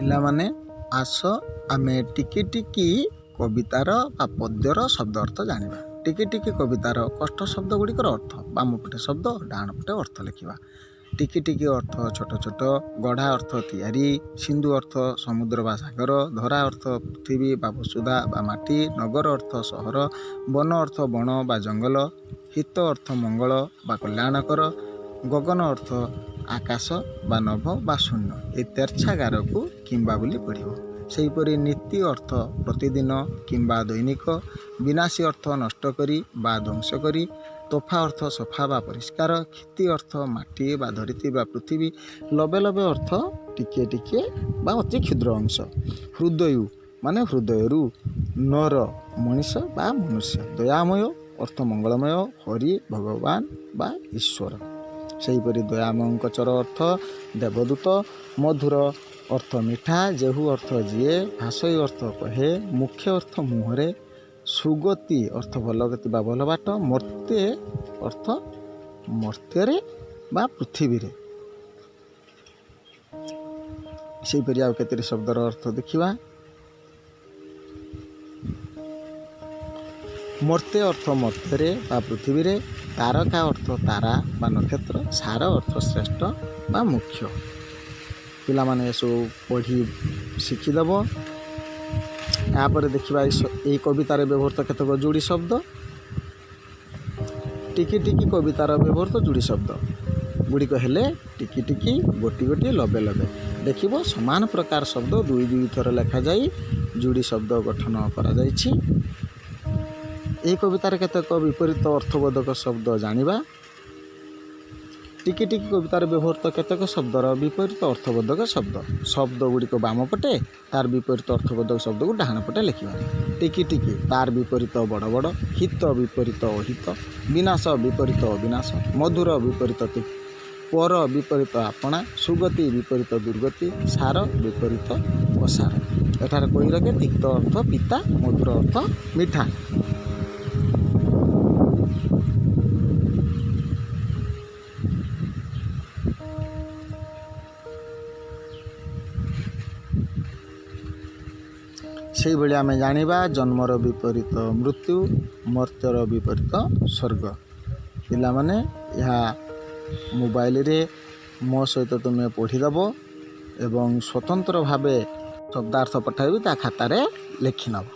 ପିଲାମାନେ, ଆସ ଆମେ ଟିକି ଟିକି କବିତାର ବା ପଦ୍ୟର ଶବ୍ଦ ଅର୍ଥ ଜାଣିବା। ଟିକି ଟିକି କବିତାର କଷ୍ଟ ଶବ୍ଦ ଗୁଡ଼ିକର ଅର୍ଥ, ବାମ ପଟେ ଶବ୍ଦ, ଡାହାଣ ପଟେ ଅର୍ଥ ଲେଖିବା। ଟିକି ଟିକି ଅର୍ଥ ଛୋଟ ଛୋଟ, ଗଢ଼ା ଅର୍ଥ ତିଆରି, ସିନ୍ଧୁ ଅର୍ଥ ସମୁଦ୍ର ବା ସାଗର, ଧରା ଅର୍ଥ ପୃଥିବୀ ବା ବସୁଧା ବା ମାଟି, ନଗର ଅର୍ଥ ସହର, ବନ ଅର୍ଥ ବଣ ବା ଜଙ୍ଗଲ, ହିତ ଅର୍ଥ ମଙ୍ଗଳ ବା କଲ୍ୟାଣକର, ଗଗନ ଅର୍ଥ ଆକାଶ ବା ନଭ ବା ଶୂନ୍ୟ। ଏହି ତେର୍ଛା ଗାରକୁ କିମ୍ବା ବୋଲି ପଢ଼ିବ। ସେହିପରି ନୀତି ଅର୍ଥ ପ୍ରତିଦିନ କିମ୍ବା ଦୈନିକ, ବିନାଶୀ ଅର୍ଥ ନଷ୍ଟ କରି ବା ଧ୍ୱଂସ କରି, ତୋଫା ଅର୍ଥ ସଫା ବା ପରିଷ୍କାର, କ୍ଷିତି ଅର୍ଥ ମାଟି ବା ଧରିତ୍ରୀ ବା ପୃଥିବୀ, ଲବେ ଲବେ ଅର୍ଥ ଟିକିଏ ଟିକିଏ ବା ଅତି କ୍ଷୁଦ୍ର ଅଂଶ, ହୃଦୟୁ ମାନେ ହୃଦୟରୁ, ନର ମଣିଷ ବା ମନୁଷ୍ୟ, ଦୟାମୟ ଅର୍ଥ ମଙ୍ଗଳମୟ, ହରି ଭଗବାନ ବା ଈଶ୍ୱର। ସେହିପରି ଦୟାମୟଙ୍କ ଚର ଅର୍ଥ ଦେବଦୂତ, ମଧୁର ଅର୍ଥ ମିଠା, ଯେହୁ ଅର୍ଥ ଯିଏ, ଭାଷଇ ଅର୍ଥ କହେ, ମୁଖ୍ୟ ଅର୍ଥ ମୁହଁରେ, ସୁଗତି ଅର୍ଥ ଭଲ ଗତି ବା ଭଲ ବାଟ, ମର୍ତ୍ତେ ଅର୍ଥ ମର୍ତ୍ତ୍ୟରେ ବା ପୃଥିବୀରେ। ସେହିପରି ଆଉ କେତୋଟି ଶବ୍ଦର ଅର୍ଥ ଦେଖିବା। ମର୍ତ୍ତେ ଅର୍ଥ ମର୍ତ୍ତ୍ୟରେ ବା ପୃଥିବୀରେ, ତାରକା ଅର୍ଥ ତାରା ବା ନକ୍ଷତ୍ର, ସାର ଅର୍ଥ ଶ୍ରେଷ୍ଠ ବା ମୁଖ୍ୟ। ପିଲାମାନେ ଏସବୁ ପଢ଼ି ଶିଖିଦେବ। ଏହାପରେ ଦେଖିବା ଏଇ କବିତାରେ ବ୍ୟବହୃତ କେତେକ ଯୋଡ଼ି ଶବ୍ଦ। ଟିକି ଟିକି କବିତାର ବ୍ୟବହୃତ ଯୋଡ଼ି ଶବ୍ଦ ଗୁଡ଼ିକ ହେଲେ ଟିକି ଟିକି, ଗୋଟି ଗୋଟି, ଲବେ ଲବେ। ଦେଖିବ ସମାନ ପ୍ରକାର ଶବ୍ଦ ଦୁଇ ଦୁଇ ଥର ଲେଖାଯାଇ ଯୋଡ଼ି ଶବ୍ଦ ଗଠନ କରାଯାଇଛି। ଏହି କବିତାରେ କେତେକ ବିପରୀତ ଅର୍ଥବୋଧକ ଶବ୍ଦ ଜାଣିବା। ଟିକି ଟିକି କବିତାରେ ବ୍ୟବହୃତ କେତେକ ଶବ୍ଦର ବିପରୀତ ଅର୍ଥବୋଧକ ଶବ୍ଦ। ଶବ୍ଦ ଗୁଡ଼ିକ ବାମ ପଟେ, ତାର ବିପରୀତ ଅର୍ଥବୋଧକ ଶବ୍ଦକୁ ଡାହାଣ ପଟେ ଲେଖିବା। ଟିକି ଟିକି ତାର ବିପରୀତ ବଡ଼ ବଡ଼, ହିତ ବିପରୀତ ଅହିତ, ବିନାଶ ବିପରୀତ ଅବିନାଶ, ମଧୁର ବିପରୀତ ପର ବିପରୀତ ଆପଣା, ସୁଗତି ବିପରୀତ ଦୁର୍ଗତି, ସାର ବିପରୀତ ଅସାର। ଏଠାରେ କହି ରଖେ, ତିକ୍ତ ଅର୍ଥ ପିତା, ମଧୁର ଅର୍ଥ ମିଠା। ସେଇଭଳି ଆମେ ଜାଣିବା ଜନ୍ମର ବିପରୀତ ମୃତ୍ୟୁ, ମର୍ତ୍ତ୍ୟର ବିପରୀତ ସ୍ୱର୍ଗ। ପିଲାମାନେ, ଏହା ମୋବାଇଲରେ ମୋ ସହିତ ତୁମେ ପଢ଼ିଦେବ ଏବଂ ସ୍ୱତନ୍ତ୍ର ଭାବେ ଶବ୍ଦାର୍ଥ ପଠାଇବି, ତା ଖାତାରେ ଲେଖିନେବ।